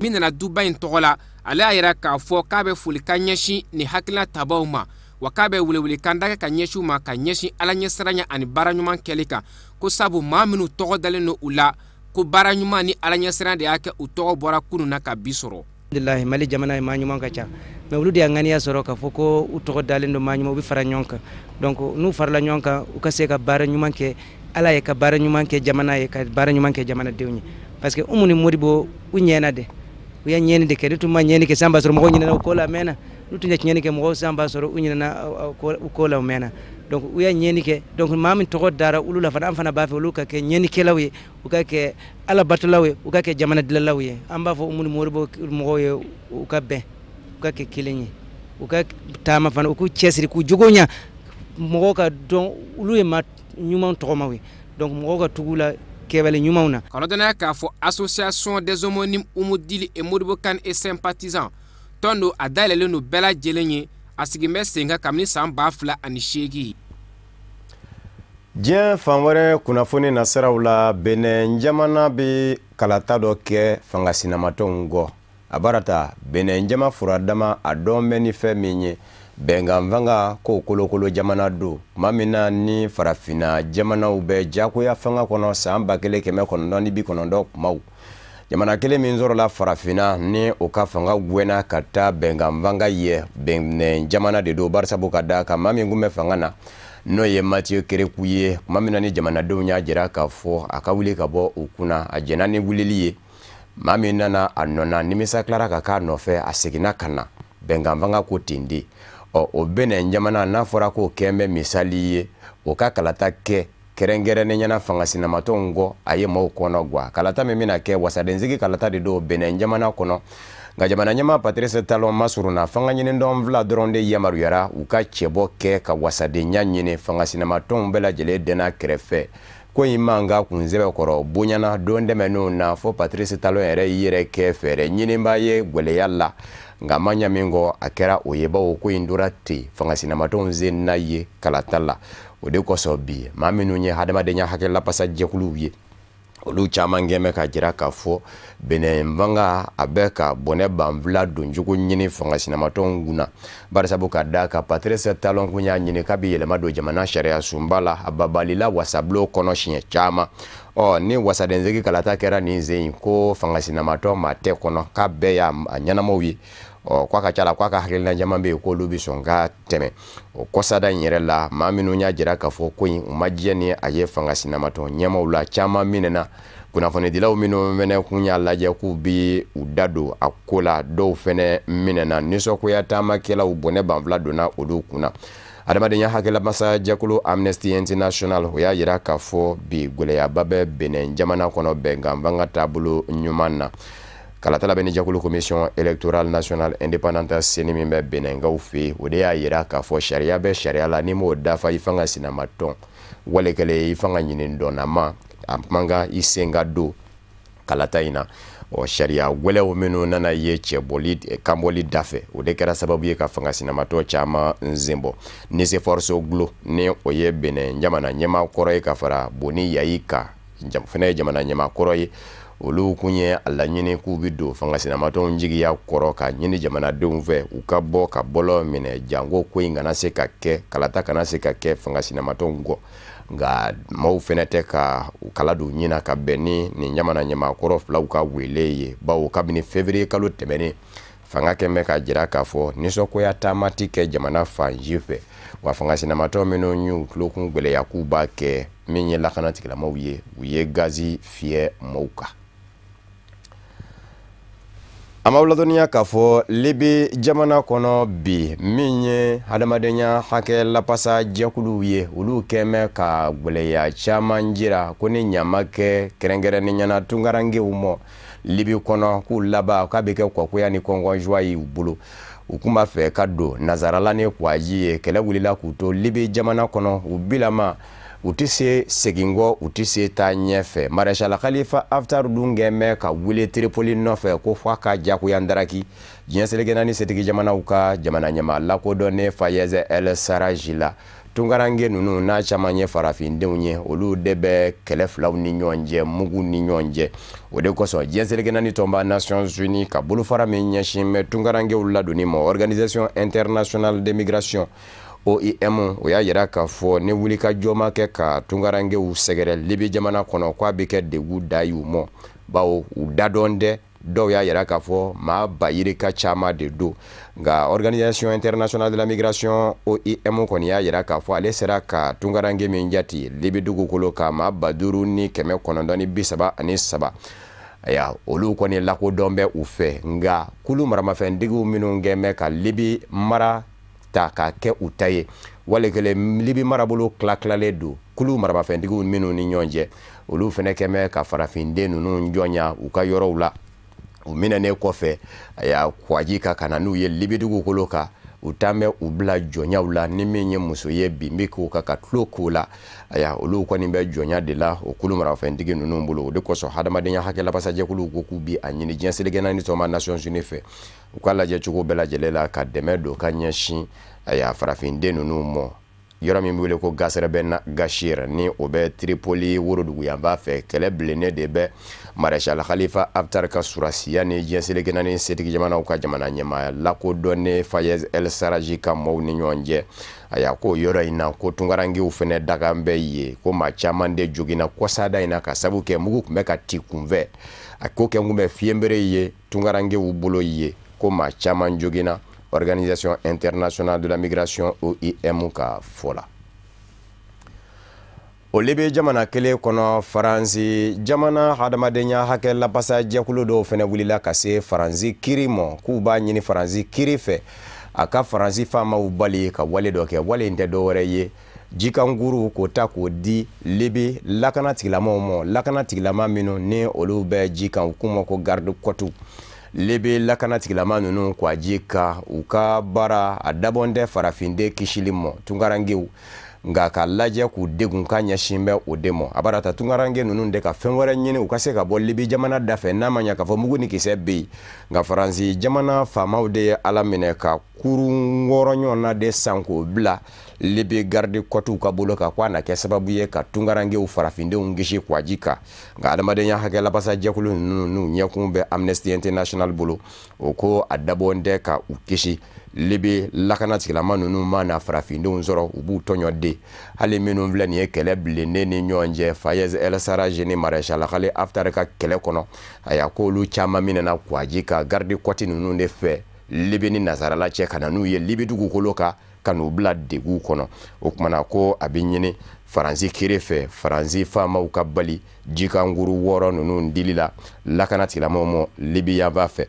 Min nana duba in tɔgɔ la, ale y'a yira k'a fɔ k'a bɛ folikan ɲɛsin nin hakilina tabaw ma, wa k'a bɛ welewelekan da kɛ ka ɲɛsin u ma ka ɲɛsin Ala ɲɛsiranya ani baara ɲuman kɛli kan, ko sabu maa minnu tɔgɔ dalen don u la, ko baara ɲuman ni Ala ɲɛsiran de y'a kɛ u tɔgɔ bɔra kunun na ka bi sɔrɔ. Alhamdulilayi, Mali jamana ye maa ɲuman ka ca, mais olu de y'a ŋaniya sɔrɔ k'a fɔ ko u tɔgɔ dalen don maa ɲuman, u bɛ fara ɲɔgɔn kan. Donc n'u farala ɲɔgɔn kan, u ka se ka baara ɲuman kɛ Ala ye, ka baara ɲuman kɛ jamana ye, ka baara ɲuman kɛ jamanadenw ye. Parce que Umu ni Modibo u ɲɛna de, u ye ɲɛni de kɛ. N'u tun ma ɲɛni kɛ, san b'a sɔrɔ mɔgɔw ɲinɛna u ko la a mɛnna. N'u tun ye tiɲɛni kɛ, mɔgɔw san b'a sɔrɔ u ɲinɛna u ko la u mɛnna. Donc u ye ɲɛni kɛ. Donc maa min tɔgɔ dara olu la fana, an fana b'a fɛ olu ka kɛ ɲɛnikɛlaw ye, u ka kɛ Ala batolaw ye, u ka kɛ jamana dilanlaw ye. An b'a fɔ Umu ni Modibo mɔgɔw ye, u ka bɛn, u ka kɛ kelen ye, u ka taama fana, u k'u cɛsiri, k'u jogo ɲa, mɔgɔw ka dɔn olu ye maa ɲuman tɔgɔmaw ye. Donc mɔgɔw ka tugu la kɛwale ɲumanw na. Ka lɔdɔnniya k'a fɔ association des homonymes Umu Dili et Modibo Kane et sympathisants tɔn don, a dayɛlɛlen don bɛɛ lajɛlen ye, a sigin bɛ sen kan kabini san 2008. Diɲɛ fan wɛrɛ kunnafoni nasiraw la, Benin jamana bɛ kalata dɔ kɛ fanga sinamatɔnw kɔ. A baara ta Benin jama furadama a dɔn bɛ ni fɛn min ye, bɛnkan fanga ko kolokolo jamana don. Tuma min na ni farafinna jamanaw bɛ jagoya fanga kɔnɔ san 1990 kumaw, jamana kelen min sɔrɔla farafinna ni o ka fanga gwɛnna ka taa bɛnkan fanga ye, Benin jamana de don. Barisabu ka da kan maa min kun bɛ fanga na, n'o ye Mathieu Kérékou ye, tuma min na ni jamanadenw y'a jira k'a fɔ a ka wuli ka bɔ u kunna, a jɛnna ni wulili ye. Maa min nana a nɔ na, nimisa tilara ka k'a nɔfɛ, a seginna ka na bɛnkan fanga ko ten de. Ɔ o Benin jamana n'a fɔra k'o kɛn bɛ misali ye, o ka kalata kɛ kɛrɛnkɛrɛnnen ɲɛna fanga sinamatɔnw kɔ, a ye maaw kɔnɔ gwa. Kalata min bɛna kɛ, wasadensigi kalata de don Benin jamana kɔnɔ. Nka jamana ɲɛmaa Patrice Talon masurunna fanga ɲinidɔn fila dɔrɔn de yamaruyara u ka cɛbɔ kɛ ka wasadenya ɲini. Fanga sinamatɔnw bɛɛ lajɛlen dɛnna kɛrɛfɛ. Ko in man ka kunsɛbɛ kɔrɔ bonyana don tɛmɛnenw na, fo Patrice Talon yɛrɛ y'i yɛrɛ kɛ fɛɛrɛ ɲinibaa ye gwɛlɛya la. Nka ma ɲa min kɔ, a kɛra o ye, bawo ko in tora ten fanga sinamatɔnw sen n'a ye kalata la. O de kosɔn bi maa minnu ye hadamadenya hakɛ lapasa jɛkuluw ye, olu caman kɛn bɛ ka jira k'a fɔ Benin fanga a bɛ ka bɔnɛ banfila doncogo ɲini fanga sinamatɔnw kunna. Barisabu ka da kan Patrice Talon kun y'a ɲini k'a bɛ yɛlɛma don jamana sariya sunba la, a babalila wasabulon kɔnɔ siɲɛ caman. Ɔ ni wasadensigi kalata kɛra nin sen in, ko fanga sinamatɔn maa tɛ kɔnɔ, k'a bɛɛ y'a ɲɛnamaw ye. Ɔ k'a ka ca la k'a ka hakilina caman bɛ yen k'olu bɛ sɔn ka tɛmɛ. O kɔsada in yɛrɛ la, maa minnu y'a jira k'a fɔ ko in u ma diɲɛ ni a ye fanga sinamatɔn ɲɛmaaw la, caman minɛna. Kunnafonidilaw minnu fɛnɛ kun y'a lajɛ k'u bɛ u da don a ko la, dɔw fɛnɛ minɛna. Nisɔngoya taamakɛlaw bɔnɛ banfila donna olu kunna. Adamadenya hakɛlamasa jɛkulu Amnesty International o y'a jira k'a fɔ bi gwɛlɛyaba bɛ Benin jamana kɔnɔ bɛnkan fanga taabolo ɲuman na. Kalata labɛnni jɛkulu commission électorale nationale indépendante CENI min bɛ Beninkaw fɛ yen, o de y'a jira k'a fɔ sariya bɛ sariya la, n'i m'o dafa i fanga sinamatɔn wale kɛlen i fanga ɲini dɔnnama, a man kan i sen ka don kalata in na. Ɔ sariya gwɛlɛw minnu nana ye cɛbɔli kanbɔli dafɛ, o de kɛra sababu ye ka fanga sinamatɔ caman sen bɔ. Nicéphore Soglo ni o ye Benin jamana ɲɛmaa kɔrɔ ye ka fara Boni Yayi kan, fɛnɛ ye jamana ɲɛmaa kɔrɔ ye, olu kun ye a laɲini k'u bɛ don fanga sinamatɔnw jigiya kɔrɔ ka ɲini jamanadenw fɛ u ka bɔ ka bɔlɔ minɛ, janko ko in kana se ka kɛ, kalata kana se ka kɛ fanga sinamatɔnw kɔ. Nka maaw fɛnɛ tɛ ka u kala don ɲina ka bɛn ni nin jamana ɲɛmaakɔrɔ filaw ka wele ye, bawo kabini février kalo tɛmɛnen fanga kɛn bɛ ka jira k'a fɔ nisɔngoya taama ti kɛ jamana fan si fɛ. Wa fanga sinamatɔ minnu y'u tulokun gwɛlɛya k'u b'a kɛ, min ye lakana tigilamaaw ye, u ye gazi fiyɛ maaw kan. An b'aw ladɔnniya k'a fɔ Libi jamana kɔnɔ bi, min ye hadamadenya hakɛ lapasa jɛkuluw ye, olu kɛn bɛ ka gwɛlɛya caman jira ko ni ɲama kɛ kɛrɛnkɛrɛnnenya la tunkarankew mɔ Libi kɔnɔ, k'u laban k'a bɛ kɛ kɔkoya ni kɔngɔnjuwa ye u bolo. U kun b'a fɛ ka don nazarala ni kwaji ye, kɛlɛ wulila k'u to Libi jamana kɔnɔ, u bilama U tɛ se segin kɔ, u tɛ se taa ɲɛfɛ. Maréchal Khalifa Haftar dun kɛn bɛ ka wuli Tripoli nɔfɛ ko f'a ka jagoya ndaraki diɲɛ seleke naani setigi jamanaw ka jamana ɲɛmaa lakodɔnnen Fayez El Sarraj la. Tunkaranke ninnu n'a caman ye farafindenw ye, olu de bɛ kɛlɛ filaw ni ɲɔgɔn cɛ, mugu ni ɲɔgɔn cɛ. O de kosɔn diɲɛ seleke naani tɔnba Nations Unies ka bolofara min ɲɛsin bɛ tunkarankew ladonni ma, Organisation internationale de migration, OIM, o y'a yira k'a fɔ ni wulikajɔ ma kɛ ka tunkarankew sɛgɛrɛ Libi jamana kɔnɔ, k'a bɛ kɛ degun da y'u mɔ, bawo u da dɔn tɛ. Dɔw y'a yira k'a fɔ maa ba yirika caman de don. Nka Organisation internationale de la migration, OIM, kɔni y'a yira k'a fɔ ale sera ka tunkaranke min jate Libi dugukolo kan, maa 5933. Aya, olu kɔni lakodɔn bɛ u fɛ. Nka kulu maramafɛntigiw minnu kɛn bɛ ka Libi mara ta k'a kɛ u ta ye, wali kelen Libi marabolo tila-tilalen don kulu maramafɛntigiw minnu ni ɲɔgɔn cɛ, olu fɛnɛ kɛn bɛ ka farafinden ninnu jɔnya u ka yɔrɔw la. U minɛnen kɔfɛ, aya, kwaji ka na n'u ye Libi dugukolo kan, u taa bɛ u bila jɔnyaw la. Ni min ye muso ye, bin bɛ k'o kan ka tulo k'o la. Aya, olu kɔni bɛ jɔnya de la o kulu marafɛntigi ninnu bolo. O de kosɔn hadamadenya hakɛ labasajɛkuluw ko k'u bi a ɲini diɲɛ seleke naani tɔnba Nations Unies fɛ, u ka lajɛ cogo bɛɛ lajɛlen la ka dɛmɛ don ka ɲɛsin, aya, farafinden ninnu mɔ yɔrɔ min bɛ wele ko Gasɛrɛ Gashir, ni o bɛ Tripoli woroduguyanfan fɛ. Kɛlɛ bilennen de bɛ Maréchal Khalifa Haftar ka surasiya ni diɲɛ seleke naani setigi jamanaw ka jamana ɲɛmaa lakodɔnnen Fayez El Sarraj ka maaw ni ɲɔgɔn cɛ. Aya, ko yɔrɔ in na, ko tunkarankew fɛnɛ dakan bɛ yen, ko maa caman de joginna kɔsada in na ka sabu kɛ mugu tun bɛ ka ci kunfɛ. A ko kɛ kun bɛ fiyɛnbere ye tunkarankew bolo ye, ko maa caman joginna, Organisation internationale de la migration, OIM, ka fɔ la. O Libi jamana kelen kɔnɔ, Faransi jamana hadamadenya hakɛ lapasa jɛkulu dɔw fɛnɛ wulila ka se Faransi kiri mɔ, k'u b'a ɲini Faransi kiri fɛ a ka Faransi faamaw bali ka wale dɔ kɛ. Wale in tɛ dɔwɛrɛ ye jikankuru k'o ta k'o di Libi lakana tigilamɔgɔw mɔ, lakana tigilama minnu ni olu bɛ ji kan, u k'u ma ko garde côte. Libi lakana tigilama ninnu ko a ji ka u ka baara a dabɔn tɛ farafinden kisili mɔ tunkarankew, nka k'a lajɛ k'u degun ka ɲɛsin bɛ o de mɔ. A b'a ta tunkaranke ninnu de ka fɛn wɛrɛ ɲini u ka se ka bɔ Libi jamana dafɛ, n'a ma ɲɛ k'a fɔ mugu ni kisɛ bɛ yen. Nka Faransi jamana faamaw de ye Ala minɛ ka kurun wɔɔrɔ ɲɔgɔnna de san k'o bila Libi garde côte ka bolo kan, k'a na kɛ sababu ye ka tunkarankew farafindenw kisi kwaji kan. Nka adamadenya hakɛ labasa jɛkulu ninnu, n'u ɲɛkun bɛ Amnesty International bolo, o ko a dabɔn tɛ ka u kisi. Libi lakana tigilama ninnu ma na farafindenw sɔrɔ, u b'u tɔɲɔ de. Hali minnu filɛ nin ye kɛlɛ bilennen ni ɲɔgɔn cɛ, Fayez El Sarraj ni Maréchal Khalifa Haftar ka kɛlɛ kɔnɔ, aya, k'olu caman minɛna kwaji ka garde côte ninnu de fɛ Libi ni nasarala cɛ, ka na n'u ye Libi dugukolo kan, ka n'u bila degun kɔnɔ. O kumana ko a bɛ ɲini Faransi kiri fɛ, Faransi faamaw ka bali jikankuru wɔɔrɔ ninnu dili la lakana tigilamɔgɔw ma Libi yanfan fɛ.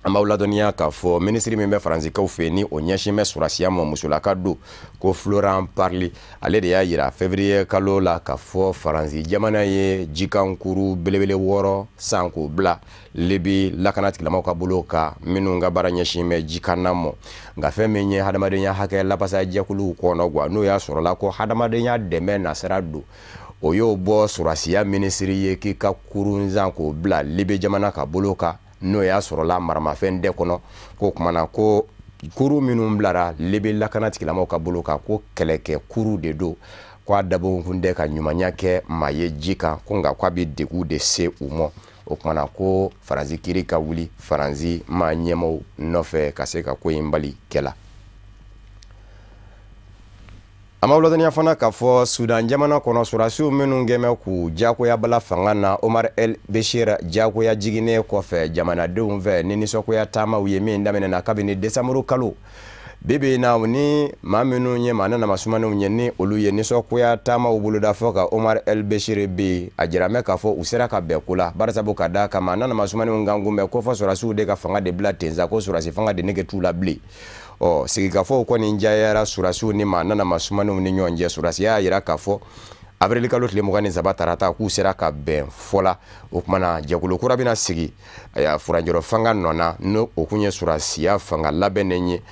An b'aw ladɔnniya k'a fɔ minisiri min bɛ Faransikaw fɛ, ni o ɲɛsin bɛ surasiya ma, musolaka don, ko Florence Parly, ale de y'a yira février kalo la k'a fɔ Faransi jamana ye jikankuru belebele wɔɔrɔ san k'o bila Libi lakana tigilamɔgɔw ka bolo kan, minnu ka baara ɲɛsin bɛ jikanna mɔ. Nka fɛn min ye hadamadenya hakɛ lapasa jɛkuluw kɔnɔ guwa, n'o y'a sɔrɔla ko hadamadenya dɛmɛ nasira don, o y'o bɔ surasiya minisiri ye k'i ka kurunzan k'o bila Libi jamana ka bolo kan, n'o y'a sɔrɔla maramafɛn dɛ kɔnɔ, ko kumana ko kuru minnu bilara Libi lakana tigilamɔgɔw ka bolo kan, ko kɛlɛkɛ kuru de don, ko a dabɔkun tɛ ka ɲumanya kɛ maa ye ji kan, ko nka k'a bɛ degun de se u ma. O kumana ko Faransi kiri ka wuli Faransi maa ɲɛmaaw nɔfɛ ka se ka ko in bali kɛ la. An b'aw ladɔnniya fana k'a fɔ Sudan jamana kɔnɔ, sɔrɔdasiw minnu kɛn bɛ k'u jagoya bala fanga na Omar El Bashir jagoya jiginnen kɔfɛ jamanadenw fɛ ni nisɔngoya taamaw ye min daminɛna kabini décembre kalo, bi bi in na, ni maa minnu ye maa nana sumanenw ye, ni olu ye nisɔngoya taamaw boloda fɔ ka Omar El Bashir bi, a jira mɛ k'a fɔ u sera ka bɛn ko la, barisabu ka da kan maa nana sumanenw kan kunbɛn ko fɔ sɔrɔdasiw de ka fanga de bila ten sa, ko sɔrɔdasi fanga de nege t'u la bilen. Ɔ, sigikafɔw kɔni jayara surasiw ni maa nana sumanenw ni ɲɔgɔn cɛ. Surasiya y'a yira k'a fɔ avril kalo tile 23 tarata k'u sera ka bɛn fɔ la. O kumana jɛkulu kura bɛna sigi, aya, furancɛrɔ fanga nɔ na, n'o o kun ye surasiya fanga labɛnnen ye.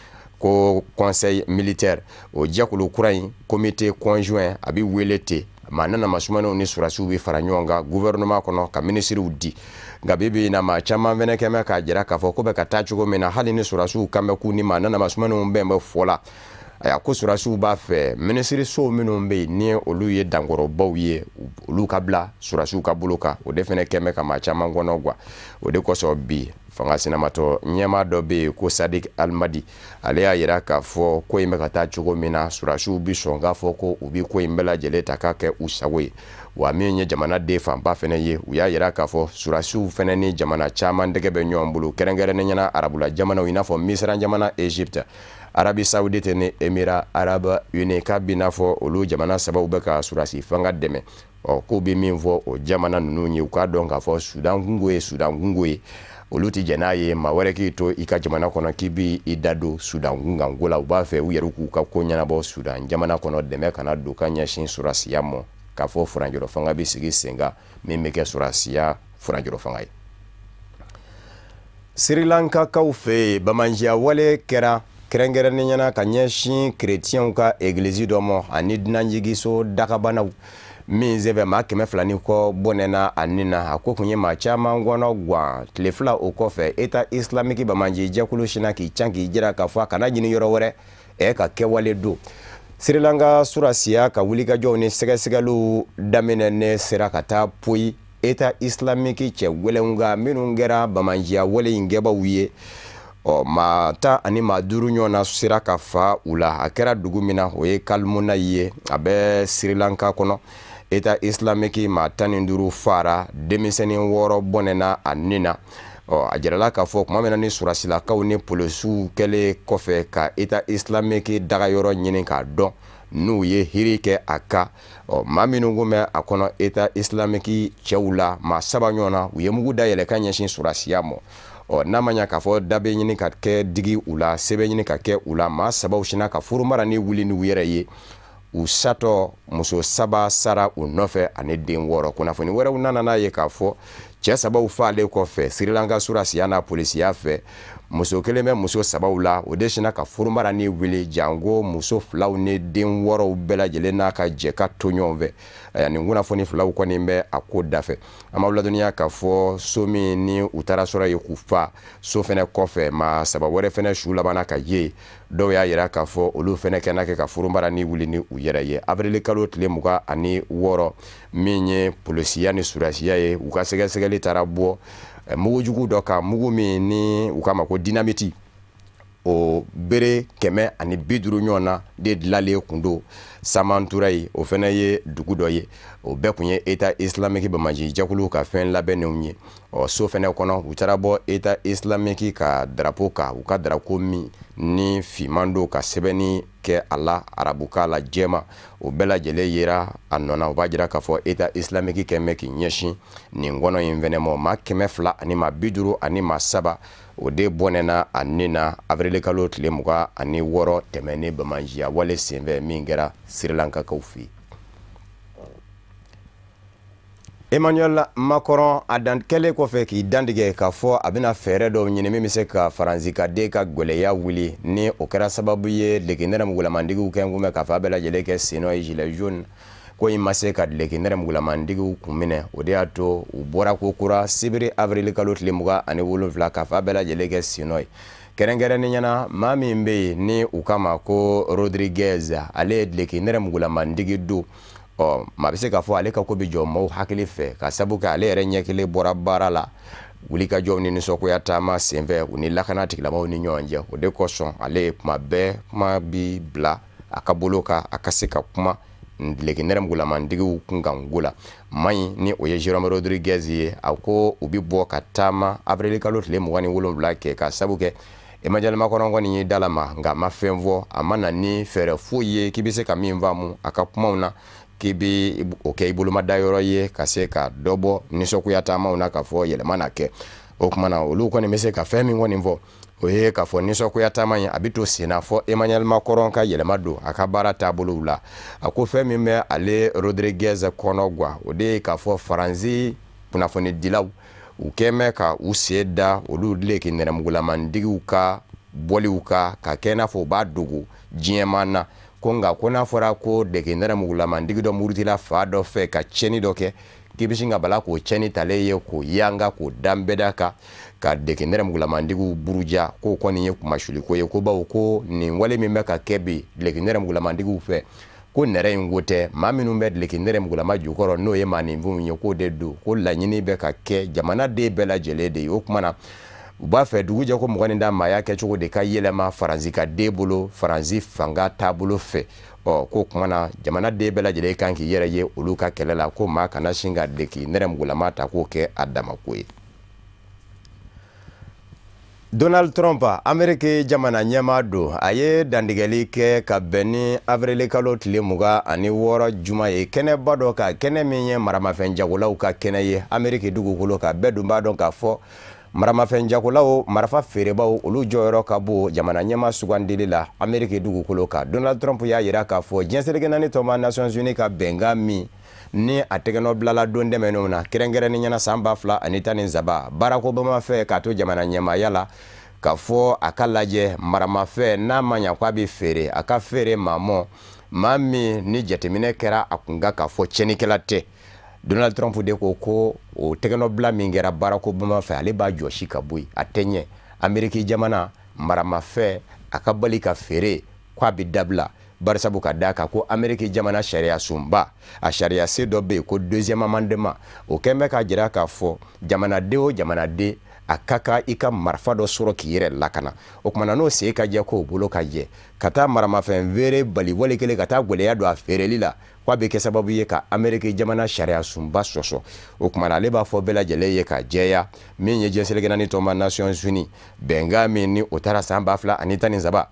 Ko conseil militaire, o jɛkulu kura in, comité conjoint a bɛ wele ten, maa nana masumanenw ni surasiw bɛ fara ɲɔgɔn kan gouvernement kɔnɔ ka minisiriw di. Nka bi bi in na, maa caman fɛnɛ kɛn bɛ k'a jira k'a fɔ ko bɛ ka taa cogo min na, hali ni surasiw kan bɛ k'u ni maa nana masumanenw bɛn bɛ fɔ la, ayiwa, ko surasiw b'a fɛ minisirisow minnu bɛ yen ni olu ye dankɔrɔbaw ye, olu ka bila surasiw ka bolo kan. O de fɛnɛ kɛn bɛ ka maa caman kɔnɔ guwa. O de kosɔn bi, fanga sinamatɔ ɲɛmaa dɔ bɛ yen ko Sadik Almadi, ale y'a yira k'a fɔ ko in bɛ ka taa cogo min na, surasiw bi sɔn k'a fɔ ko u bi ko in bɛɛ lajɛlen ta k'a kɛ u sago ye. Wa min ye jamanaden fanba fɛnɛ ye, u y'a yira k'a fɔ surasiw fɛnɛ ni jamana caman dɛgɛ bɛ ɲɔgɔn bolo, kɛrɛnkɛrɛnnen ɲɛna arabula jamanaw, i n'a fɔ Misira jamana, Egypte, Arabie Saoudite ni Émirats Arabes Unis, k'a b'i n'a fɔ olu jamana sabaw bɛ ka surasi fanga dɛmɛ. Ɔ, k'u bɛ min fɔ o jamana ninnu ye, u k'a dɔn k'a fɔ Sudan kungo ye Sudan kungo ye, olu tɛ jɛn n'a ye maa wɛrɛ k'i to i ka jamana kɔnɔ k'i b'i da don Sudan kunkanko la. U b'a fɛ u yɛrɛ k'u ka ko ɲɛnabɔ Sudan jamana kɔnɔ, dɛmɛ kana don ka ɲɛsin surasiya ma, k'a fɔ furancɛrɔ fanga bɛ sigi sen kan min bɛ kɛ surasiya furancɛrɔ fanga ye. Sri Lankakaw fɛ yen, bamanciya wale kɛra kɛrɛnkɛrɛnnenya na ka ɲɛsin kerecɛnw ka egilizi dɔ ma ani dunanjiginso dakabanaw min senfɛ, maa 200 ni kɔ bɔnɛna a nin na. A ko kun ye maa caman kɔnɔ guwan. Tile 2 o kɔfɛ, État islamique bamanci jɛkulu sinna k'i can k'i jira k'a fɔ a kana ɲini yɔrɔ wɛrɛ ka kɛwale don. Sri Lanka surasiya ka wulikajɔw ni sɛgɛsɛgɛliw daminɛ ne sera ka taa poyi État islamique cɛ wɛlɛnw kan minnu kɛra bamanciya wale in kɛbaw ye. Ɔ, maa 15 ani maa 5 ɲɔgɔn na sera ka fa u la. A kɛra dugu min na, o ye Kalmunai ye, a bɛ Sri Lanka kɔnɔ. État islamique maa 15 fara, denmisɛnnin 6 bɔnɛna a nin na. Ɔ, a jirala k'a fɔ tuma min na ni surasilakaw ni polisiw kɛlen kɔfɛ ka État islamique dagayɔrɔ ɲini k'a dɔn, n'u ye hiri kɛ a kan, ɔ, maa minnu kun bɛ a kɔnɔ État islamique cɛw la, maa 3 ɲɔgɔn na, u ye mugu dayɛlɛ ka ɲɛsin surasiya ma. Ɔ, n'a ma ɲa k'a fɔ da bɛ ɲini ka kɛ digi u la, se bɛ ɲini ka kɛ u la, maa 3 sinna ka furumara ni wuli n'u yɛrɛ ye. U satɔ, muso 3 sara u nɔfɛ ani den 6. Kunnafoni wɛrɛw nana n'a ye k'a fɔ cɛ 3 falen kɔfɛ Sri Lanka surasiya n'a polisiya fɛ, muso kelen bɛ muso 3 la, o de sinna ka furumara ni wuli, janko muso 2 ni den 6 bɛɛ lajɛlen n'a ka jɛ ka to ɲɔgɔn fɛ. Ayiwa, nin kunnafoni 2 kɔni bɛ a ko dafɛ. An b'aw ladɔnniya k'a fɔ so min ni u taara sɔrɔ yen k'u fa, so fɛnɛ kɔfɛ maa 3 wɛrɛ fɛnɛ su labanna ka ye. Dɔw y'a yira k'a fɔ olu fɛnɛ kɛnɛ kɛ ka furumara ni wuli ni u yɛrɛ ye. Avril kalo tile 26, min ye polisiya ni surasiya ye, u ka sɛgɛsɛgɛli taara bɔ mugujugu dɔ kan, mugu min ni u k'a ma ko dinamiti, o bere 150 ɲɔgɔn na de dilanlen kun don Samantura ye, o fɛnɛ ye dugu dɔ ye. O bɛɛ kun ye État islamique bamaji jɛkulu ka fɛn labɛnnenw ye. Ɔ, so fɛnɛ kɔnɔ, u taara bɔ État islamique ka drapeau kan, u ka drapeau min ni finman don ka sɛbɛnni kɛ a la arabukan la jɛma, o bɛɛ lajɛlen yera a nɔ na. O b'a jira k'a fɔ État islamique kɛn bɛ k'i ɲɛsin nin kɔnɔ in fɛnɛ ma. Maa 200 ani maa 50 ani maa 3, o de bɔnɛna a nin na avril kalo tile 26 tɛmɛnen bamajiya wale senfɛ min kɛra Sri Lankakaw fɛ yen. Emmanuel Macron a dan kɛlen kɔfɛ k'i dantigɛ k'a fɔ a bɛna fɛɛrɛ dɔw ɲini min bɛ se ka Faransi ka den ka gɛlɛya wuli, ni o kɛra sababu ye duloki nɛrɛmugulamantigiw kɛn kun bɛ k'a fɔ a bɛɛ lajɛlen kɛ sennɔ ye gilet jaune ko in ma se ka duloki nɛrɛmugulamantigiw kun minɛ. O de y'a to u bɔra ko kura sibiri avril kalo tile 27 k'a fɔ a bɛɛ lajɛlen kɛ sennɔ ye. Kɛrɛnkɛrɛnnenya na, maa min bɛ yen ni u kama ko Rodriguez, ale ye duloki nɛrɛmugulamantigi don. Ɔ, maa bɛ se k'a fɔ ale ka ko bɛ jɔ maaw hakili fɛ, ka sabu kɛ ale yɛrɛ ɲɛ kelen bɔra baara la wulikajɔw ni nisɔngoya taama senfɛ u ni lakana tigilamaaw ni ɲɔgɔn cɛ. O de kosɔn ale ye kuma bɛɛ kuma bi bila a ka bolo kan, a ka se ka kuma duloki nɛrɛmugulamantigiw kunkanko la. Maa in ni o ye Jérôme Rodriguez ye, a ko u bɛ bɔ ka taama avril kalo tile 27 kɛ, ka sabu kɛ Emmanuel Macron kɔni ye dalama, nka a ma fɛn fɔ, a ma na ni fɛɛrɛ foyi ye k'i bɛ se ka min faamu a ka kumaw na, k'i bɛ o kɛ i bolomadayɔrɔ ye ka se ka dɔ bɔ nisɔngoya taamaw na k'a fɔ yɛlɛma na kɛ. O tuma na, olu kɔni bɛ se ka fɛn min kɔni fɔ, o ye k'a fɔ nisɔngoya taama in a bɛ to sen na fɔ Emmanuel Macron ka yɛlɛma don a ka baara taabolow la. A ko fɛn min bɛ ale Rodriguez kɔnɔ guwa, o de ye k'a fɔ Faransi kunnafonidilaw u kɛn bɛ ka u sen da olu duloki nɛrɛmugulamantigiw ka bɔliw kan ka kɛ i n'a fɔ u b'a dogo diɲɛmaa na. Ko nka ko n'a fɔra ko dege nɛrɛmugulamandigi dɔ murutila fa dɔ fɛ ka tiɲɛni dɔ kɛ, k'i bɛ sin ka bala k'o tiɲɛni talen ye k'o yanga k'o da nbɛda kan ka dege nɛrɛmugulamandigiw buruja, k'o kɔni ye kunmasuliko ye. Ko bawo ko nin wale min bɛ ka kɛ bi dege nɛrɛmugulamandigiw fɛ, ko nɛrɛ in ko tɛ, maa minnu bɛ dege nɛrɛmugulama jukɔrɔ n'o ye maaninfinw ye, k'o de don, ko laɲini bɛ ka kɛ jamanaden bɛɛ lajɛlen de ye. O tuma na u b'a fɛ dugujɛ ko 20 da maaya kɛcogo de ka yɛlɛma Faransi ka den bolo, Faransi fanga taabolo fɛ. Ɔ k'o tuma na jamanaden bɛɛ lajɛlen kan k'i yɛrɛ ye olu ka kɛlɛ la, ko maa kana sin ka dege nɛrɛmugulama ta k'o kɛ a damako ye. Donald Trump, Ameriki jamana ɲɛmaa don, a ye dantigɛli kɛ ka bɛn ni avril kalo tile 26 juma ye kɛnɛba dɔ kan, kɛnɛ min ye maramafɛn jagolaw ka kɛnɛ ye Ameriki dugukolo kan. Bɛɛ dun b'a dɔn k'a fɔ maramafɛn jagolaw, marifa feerebaw, olu jɔyɔrɔ ka bon jamana ɲɛmaa sugandili la Ameriki dugukolo kan. Donald Trump y'a jira k'a fɔ diɲɛ seleke naani tɔnba Nations Unies ka bɛnkan min ni a tɛgɛnɔ bilala don tɛmɛnenw na, kɛrɛnkɛrɛnnenya la san 2013, Barack Obama fɛ k'a to jamana ɲɛmaaya la, k'a fɔ a ka lajɛ maramafɛn n'a ma ɲa k'a bɛ feere, a ka feere maa mɔ, maa min ni jateminɛ kɛra a kun kan k'a fɔ tiɲɛnikɛla tɛ. Donald Trump de ko ko o tɛgɛnɔbila min kɛra Barack Obama fɛ, ale b'a jɔsi ka bɔ yen, a tɛ ɲɛ. Ameriki jamana maramafɛn a ka bali ka feere, k'a bɛ dabila, barisabu ka d'a kan ko Ameriki jamana sariya sunba, a sariya se dɔ bɛ yen ko deuxième amendement, o kɛn bɛ k'a jira k'a fɔ jamanaden o jamanaden a ka kan i ka marifa dɔ sɔrɔ k'i yɛrɛ lakana. O tuma na n'o sen ka jɛ k'o bolo ka jɛ, ka taa maramafɛn feere bali wale kelen ka taa gɛlɛya don a feereli la, k'a bɛ kɛ sababu ye ka Ameriki jamana sariya sunba sɔsɔ. O tuma na ale b'a fɔ bɛɛ lajɛlen ye ka jɛya min ye diɲɛ seleke naani tɔnba Nations Unies bɛnkan min ni o taara san 2013,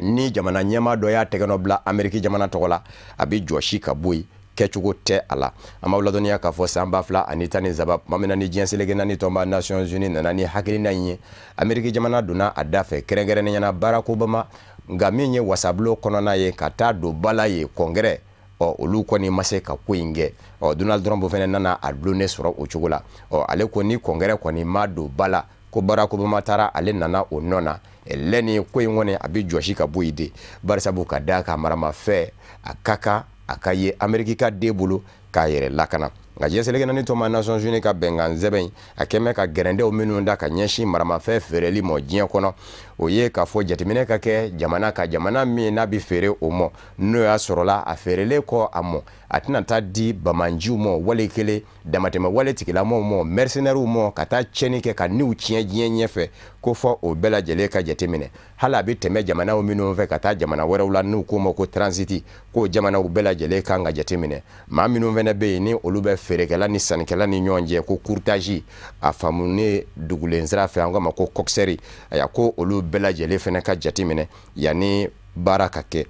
ni jamana ɲɛmaa dɔ y'a tɛgɛnɔ bila Ameriki jamana tɔgɔ la, a bɛ jɔsi ka bɔ yen, kɛcogo tɛ a la. An b'aw ladɔnniya k'a fɔ san 2013, tuma min na ni diɲɛ seleke naani tɔnba Nations Unies nana ni hakilina in ye, Ameriki jamana donna a da fɛ, kɛrɛnkɛrɛnnenya la Barack Obama, nka min ye wasabulon kɔnɔna ye ka taa don ba la ye kɔngɛrɛ, ɔ olu kɔni ma se ka ko in kɛ. Ɔ Donald Trump fana nana a dulonnen sɔrɔ o cogo la. Ɔ ale ko ni kɔngɛrɛ kɔni ma don ba la, ko Barack Obama taara, ale nana o nɔ na, lɛni ko in kɔni a bɛ jɔsi ka bɔ yen de, barisabu ka d'a kan maramafɛn a ka kan a ka ye Ameriki ka den bolo k'a yɛrɛ lakana. Nka diɲɛ seleke naani tɔnba Nations Unies ka bɛnkan sɛbɛn in, a kɛn bɛ ka gɛrɛndɛw minnu da ka ɲɛsin maramafɛn feereli ma diɲɛ kɔnɔ, o ye k'a fɔ jateminɛ ka kɛ jamana ka jamana min n'a bɛ feere o ma, n'o y'a sɔrɔla a feerelen kɔ a ma, a tɛna taa di bamanjiw ma wale kelen, damatɛmɛ wale tigilamɔgɔw ma, mercenaires ma, ka taa tiɲɛni kɛ ka niw tiɲɛ diɲɛ ɲɛfɛ, ko fɔ o bɛɛ lajɛlen ka jateminɛ. Hali a bɛ tɛmɛ jamanaw minnu fɛ ka taa jamana wɛrɛw la n'u k'o ma ko transit, k'o jamanaw bɛɛ lajɛlen kan ka jateminɛ. Maa minnu fana bɛ yen ni olu bɛ feerekɛla ni sannikɛla ni ɲɔgɔn cɛ, ko courtage, a faamunen dugulen sira fɛ, an k'a ma ko coxerie, ayiwa ko olu bɛɛ lajɛlen fana ka jateminɛ yanni baara ka kɛ.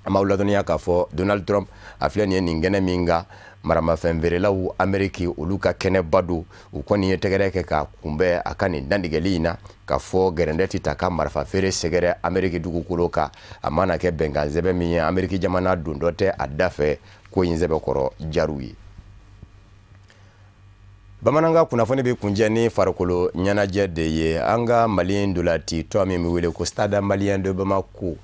An b'aw ladɔnniya k'a fɔ Donald Trump a filɛ nin ye nin kɛnɛ min kan, maramafɛn feerelaw Ameriki olu ka kɛnɛba don, u kɔni ye tɛgɛrɛ kɛ k'a kunbɛn a ka nin dantigɛli in na, k'a fɔ gɛrɛndɛ tɛ ta ka marifa feere sɛgɛrɛ Ameriki dugukolo kan, a mana kɛ bɛnkan sɛbɛn min ye Ameriki jamana don dɔ tɛ a da fɛ, ko in sɛbɛkɔrɔ jar'u ye. Bamanankan kunnafoni bɛ kuncɛ ni farikolo ɲɛnajɛ de ye. An ka Mali ndolati tɔn min bɛ wele ko Stade Malien de Bamako,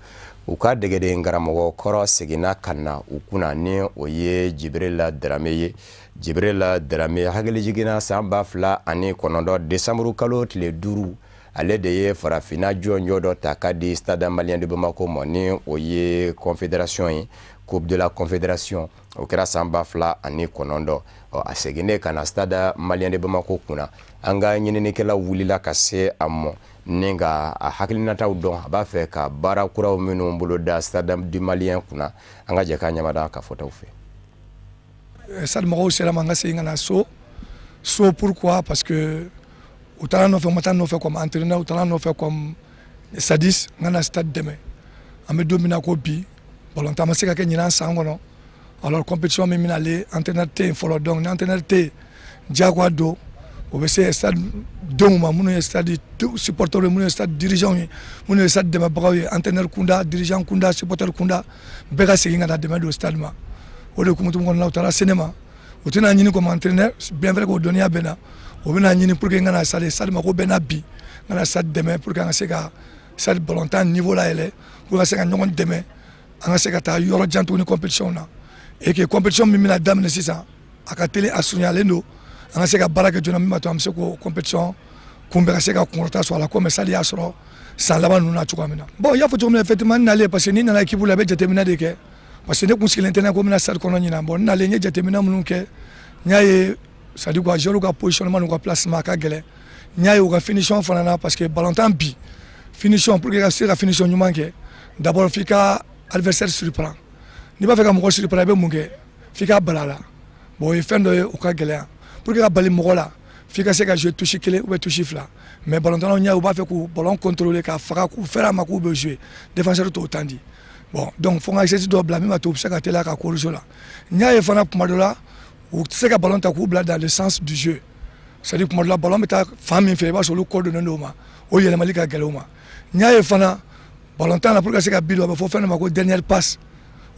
u ka degeden karamɔgɔ kɔrɔ seginna ka na u kunna, ni o ye Djibrila Darame ye. Djibrila Darame hakili jiginna san 2009 décembre kalo tile 5, ale de ye farafinna jɔnjɔn dɔ ta ka di Stade Malien de Bamako ma, ni o ye confédération ye, Coupe de la Confédération, o kɛra san 2009. Ɔ a seginnen ka na Stade Malien de Bamako kunna, an ka ɲininikɛlaw wulila ka se a ma ni ka a hakilinataw dɔn, a b'a fɛ ka baara kuraw minnu boloda Stade du Malien kunna. An ka jɛ k'a ɲamada ka fɔtaw fɛ. Stade mɔgɔw sera ma, n ka segin ka na so. So pourquoi? Parce que u taara nɔfɛ, u ma taa nɔfɛ comme entraîneur, u taara nɔfɛ comme stadiste, n ka na stade dɛmɛ. An bɛ don min na ko bi, balontan ma se ka kɛ ɲinan san kɔnɔ. Alors compétition min bɛna ale, entraîneur tɛ yen fɔlɔ, donc ni entraîneur tɛ yen, diyagoya don o bɛ se stade denw ma, minnu ye stade supporters ye, minnu ye stade dirigeants ye, minnu ye stade dɛmɛbagaw ye, entraîneur kunda, dirigeant kunda, supporter kunda, bɛɛ ka segin ka na dɛmɛ don stade ma. O de hukumu kɔnɔna la, u taara se ne ma, u tɛna ɲini comme entraîneur, bien vrai que o dɔnniya bɛ n na, o bɛna ɲini pour que n ka na stade mako bɛ n na bi, n ka na stade dɛmɛ pour que an ka se ka Stade balontan niveau layɛlɛ pour ka se ka ɲɔgɔn dɛmɛ, an ka se ka taa yɔrɔ jan tuguni compétition na, et que compétition min bɛna daminɛ sisan, a ka teli, a surunyalen don, an ka se ka baara kɛ joona min b'a to an bɛ se k'o compétition kunbɛ, ka se ka kunkɔrɔta sɔrɔ a la, komi Stade y'a sɔrɔ san laban ninnu na cogoya min na. Bon, i y'a fɔ cogo min na, effectivement, n nalen, parce que n'i nana équipe la, i bɛ jateminɛ de kɛ, parce que ne kun sigilen tɛ n'a ko n bɛna Stade kɔnɔ ɲinan. Bon, n nalen, n ye jateminɛ minnu kɛ, n y'a ye, c'est à dire quoi, joueurs ka positionnement n'u ka placement a ka gɛlɛn. N y'a ye u ka finition fana na, parce que ballontan bi, finition, pour que ka se ka finition ɲuman kɛ, d'abord f'i ka adversaire surprend. N'i b'a fɛ ka mɔgɔ surprend, i bɛ mun kɛ? F'i ka bali a la. Bon, o ye fɛn dɔ ye, o ka gɛlɛya. Pour que ka bali mɔgɔ la, f'i ka se ka jouer touche kelen ou bien touche fila. Mais ballontannaw ɲɛ, u b'a fɛ k'u ballon contrôler, k'a faga, k'u fɛrɛ a ma k'u bɛ jouer, défenseur t'o temps di. Bon, donc fo n ka exercice dɔw bila min b'a to u bɛ se ka teliya ka corriger la. N y'a ye fana, tuma dɔ la, u tɛ se ka ballon ta k'u bila dans le sens du jeu, c'est à dire tuma dɔ la, ballon bɛ taa fan min fɛ, i b'a sɔrɔ olu kɔ donnen don o ma, o yɛlɛmali ka gɛlɛn u ma. N y'a ye fana, ballon tan na, pour ka se ka but don, a bɛ fɔ fɛn dɔ ma ko dernière passe.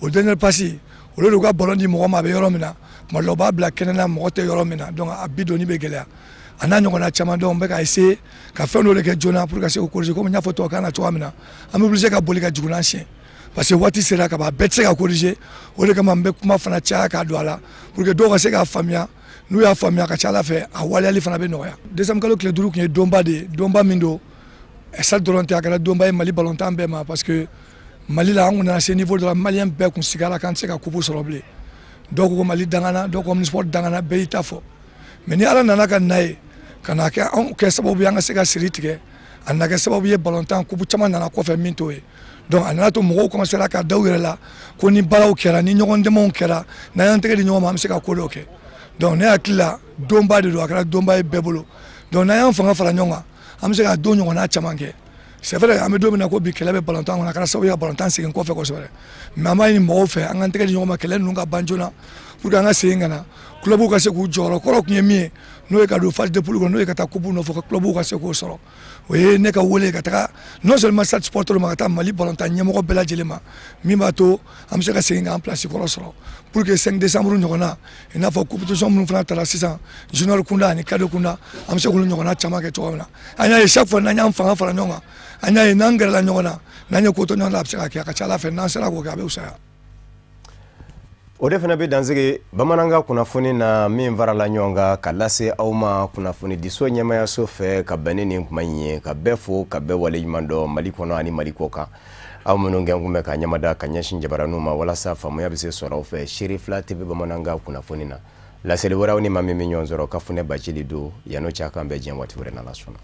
O dernière passe, olu de ka ballon di mɔgɔ ma a bɛ yɔrɔ min na, tuma dɔ la, u b'a bila kɛnɛ na, mɔgɔ tɛ yɔrɔ min na, donc a but donni bɛ gɛlɛya, a n'a ɲɔgɔnna caman. Donc n bɛ ka essayer ka fɛn dɔ de kɛ joona pour ka se k'o corriger. Komi n y'a fɔ tubabukan na cogoya min na, an bɛ obligé ka boli ka jigin n'an siɲɛ, parce que waati sera ka ban, a bɛɛ tɛ se ka corriger. O de kama n bɛ kuma fana caya k'a don a la, pour que dɔw ka se k'a faamuya. N'u y'a faamuya, a ka ca ala fɛ, a waleyali fana bɛ nɔgɔya. Décembre kalo tile 5 tun ye donba de ye, donba min don, Stade dɔrɔn tɛ, a kɛra donba ye Mali balontan bɛɛ ma, parce que Mali la, an kun nana se niveau dɔ la, Malien bɛɛ kun sigara k'an tɛ se ka coupe sɔrɔ bilen. Dɔw ko Mali dangana, dɔw ko Omnisport dangana, bɛɛ y'i ta fɔ. Mais ni Ala nana ka na ye ka na kɛ anw kɛ sababu ye an ka se ka siri tigɛ, a nana kɛ sababu ye balontan coupe caman nana kɔfɛ min t'o ye. Donc a nana to mɔgɔw commencera ka da u yɛrɛ la ko ni baaraw kɛra, ni ɲɔgɔn dɛmɛw kɛra, n'an y'an tɛgɛ di ɲɔgɔn ma, an bɛ se ka ko dɔw kɛ. Donc ne hakili la, donba de don, a kɛra donba ye bɛɛ bolo. Donc n'an y'an fanga fara ɲɔgɔn kan, an bɛ se ka don ɲɔgɔnna caman kɛ. C'est vrai, an bɛ don min na ko bi, kɛlɛ bɛ balontan kɔnɔ, a kɛra sababu ye ka balontan segin kɔfɛ kosɛbɛ. Mais an b'a ɲini mɔgɔw fɛ, an k'an tɛgɛ di ɲɔgɔn ma, kɛlɛ ninnu ka ban joona, pour que an ka segin ka na, club ka se k'u jɔyɔrɔ kɔrɔ tun ye min ye, n'o ye ka don phase de poule kɔnɔ, n'o ye ka taa coupe nɔfɛ, ka club ka se k'o sɔrɔ. O ye ne ka wele ka taga non seulement Stade supporter ma, ka taa Mali balontan ɲɛmɔgɔ bɛɛ lajɛlen ma, min b'a to an bɛ se ka segin k'an place kɔrɔ sɔrɔ, pour que 5 décembre ɲɔgɔnna, i n'a fɔ compétition minnu fana tara sisan, junior kunda ani cadet kunda, an bɛ se k'olu ɲɔgɔnna caman kɛ cogo min na. An y'a ye, chaque fois n'an y'an fanga fara ɲɔgɔn kan, an y'a ye, n'an gɛrɛla ɲɔgɔn na, n'an ye ko to ɲɔgɔn na, a bɛ se ka kɛ. A ka ca ala fɛ, n'an sera k'o kɛ, a bɛ fisaya. O de fana bɛ dansigi bamanankan kunnafoni na min farala ɲɔgɔn kan ka lase aw ma kunnafoni diso ɲɛmayaso fɛ ka bɛn ni nin kuma in ye. Ka bɛɛ fo, ka bɛɛ waleɲuman dɔn, Mali kɔnɔ ani Mali kɔ kan, aw minnu kɛ kun bɛ ka ɲɛmada ka ɲɛsin jabaraninw ma walasa faamuya bɛ se sɔrɔ aw fɛ Seere Fila TV bamanankan kunnafoni na. Laseli wɛrɛw ni maa min bɛ ɲɔgɔn sɔrɔ, ka funɛ bacili don yan'o cɛ, a k'an bɛn diɲɛ waati wɛrɛ, n'Ala sɔnna.